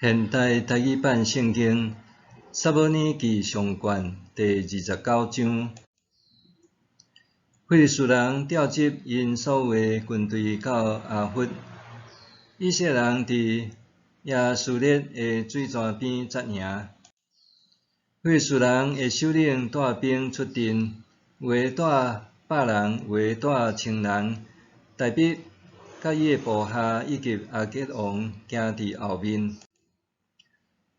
現代台語版聖經撒母耳記上卷第二十九章，非利士人調集𪜶所有的軍隊到亞弗，以色列人佇耶斯列的水泉邊紮營。非利士人的首領帶兵出陣，有的帶百人，有的帶千人。大衛佮伊的部下以及亞吉王行佇後面。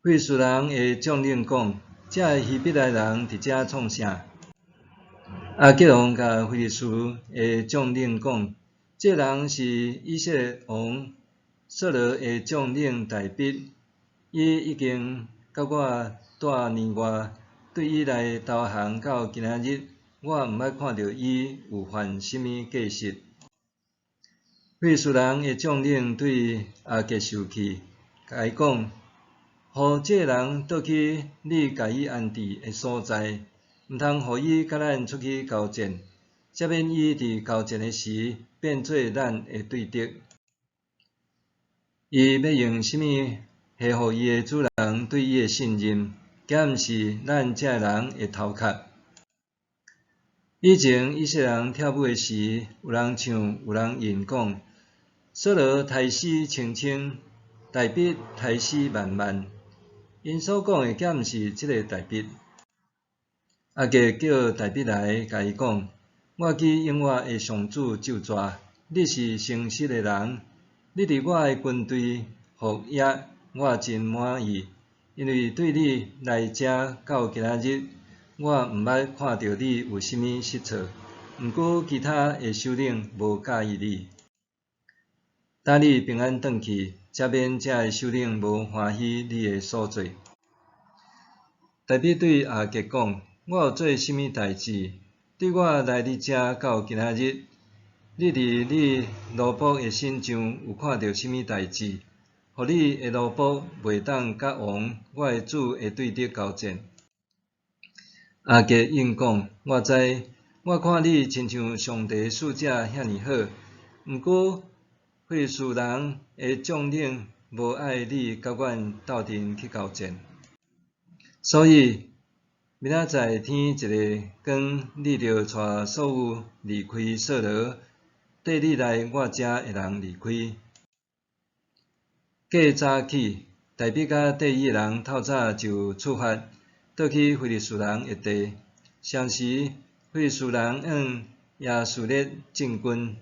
非利士人的將領講：這个希伯來人佇遮創啥？亞吉王共非利士的將領講：這人是以色列王掃羅的將領大衛，伊已經佮我蹛年外，對伊來投降到今仔日，我毋捌看著伊有犯啥物過失。非利士人的將領對亞吉受氣，共伊講：予這个人倒去你共伊安置的所在，毋通予伊佮咱出去交戰，才免伊佇交戰的時變做咱的對敵。伊欲用啥物回復伊的主人對伊的信任，敢毋是咱這个人的頭殼？以前以色列人跳舞的時，有人唱，有人吟講：掃羅刣死千千，大衛刣死萬萬。𪜶所講的敢毋是這个大衛？亞吉叫大衛來，共伊講：我去應我的上主咒詛，你是誠實的人，你佇我的軍隊服役，我真滿意，因為對你來遮到今仔日，我毋捌看著你有啥物失錯。毋過其他的首領無佮意你。等你平安轉去，才免這个首領無歡喜你的所做。大衛對亞吉講：我有做啥物代誌？對我來你遮到今仔日，你佇你奴僕的身上有看著啥物代誌，予你的奴僕袂當佮王我的主的對敵交戰？亞吉應講：我知，我看你親像上帝使者遐爾好，毋過非利士人的將領無愛你佮阮鬥陣去交戰，所以明仔載天一个光，你著帶所有離開掃羅，綴你來我遮的人離開。過早起，大衛佮綴伊的人透早就出發，倒去非利士人的地。雙時，非利士人向耶斯列進軍。